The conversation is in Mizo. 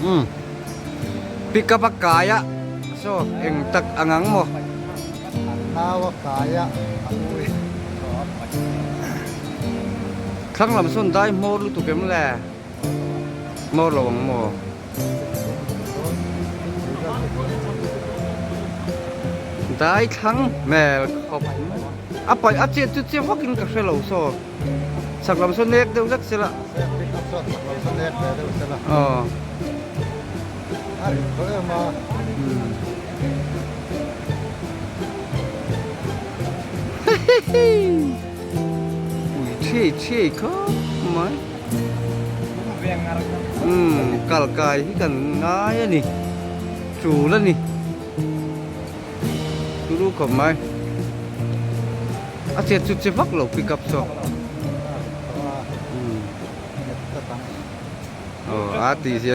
Umm pick up a kai a saw eng tak ang ang maw. An nau a kai a a ui. Thlang lam sawn dai hmawr lutuk em le? Hmawr lo ang maw? Dai thlang hmel khawp a paih a chet chu che vakin ka hre lo saw. Chak lam saw nek deuh vek sela. Aw. Ui thiai thiai khawp mai. Umm kal kai hi kan ngai a ni. Tul a ni. Turu khawp mai. A chet chu che vak lo pick up saw. Aw a tih zia.